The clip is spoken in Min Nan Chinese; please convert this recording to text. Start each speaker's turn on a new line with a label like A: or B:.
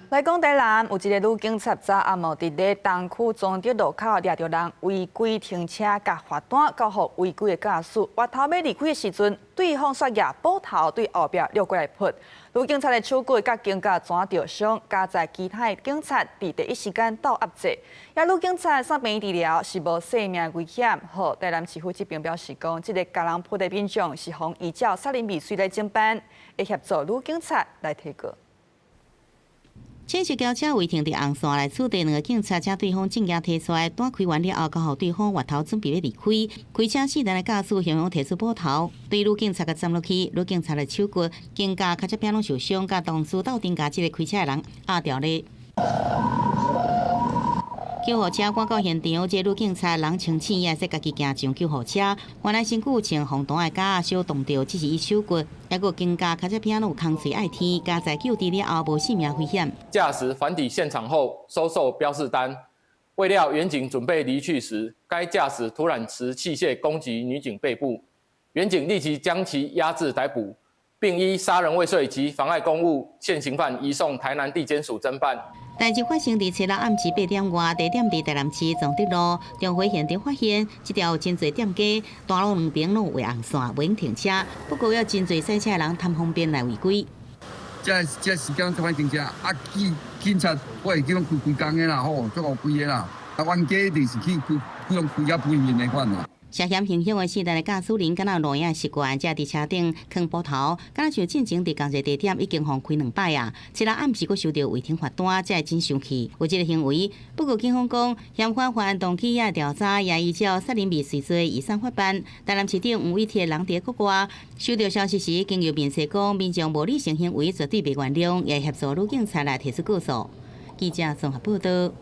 A: 來講台南有一个女警察昨暗暝佇咧東區崇德路口掠著人違規停車，共罰單交予違規的駕駛。越頭欲離開的時陣，對方煞舉斧頭對後壁掠過來撲。女警察的手骨佮肩胛欹著傷，加載其他的警察佇第一時間鬥壓制。也女警察送病院治療，是無性命危險。好，台南市府這邊表示講，這个共人撲的民眾是予依照殺人未遂來偵辦，會協助女警察來提告。
B: 淺色轎車違停佇紅線來處理兩个警察，將對方證件提出來，單開完了後，交予對方越頭準備欲離開。開車四人的駕駛雄雄提出斧頭，對女警察共斬落去，女警察的手骨、肩胛、跤脊餅攏受傷，佮同事鬥陣共這个開車的人壓牢咧。救護車趕到現場，這个女警察人清醒，也會使家己行上救護車。原來身軀穿防彈的膠仔小擋著，只是伊手骨，抑閣肩胛、跤脊餅攏有空喙愛添，加在救治了後無性命危險。
C: 駕駛返抵現場後，收受標示單，未料員警準備離去時，該駕駛突然持器械攻擊女警背部，員警立即將其壓制逮捕，並依殺人未遂及妨礙公務現行犯移送台南地檢署偵辦。
B: 代誌發生佇初六暗時8點外，地點佇台南市崇德路，巡回現場發現，這條有真濟店家，大路兩邊攏有畫紅線，袂用停車。不過有真濟駛車的人貪方便來違規。
D: 這這時間這擺停車，啊警警察我會記攏規規工的啦，吼，足烏規的啦。啊，冤家就是去開，去攏開甲肥面的款啦。
B: 涉嫌行兇的四代的駕駛人，敢若有露營習慣，才佇車頂囥斧頭，敢若像進前佇仝一个地點已經予開兩擺啊！這禮暗時閣收到違停罰單，才會真生氣。有這个行為，不過警方講，嫌犯犯案動機也調查，也依照殺人未遂罪移送法辦。台南市長黃偉哲人佇國外，收到消息時，經由面冊講，民眾無理性行為絕對袂原諒，也協助女警察來提出告訴。記者綜合報道。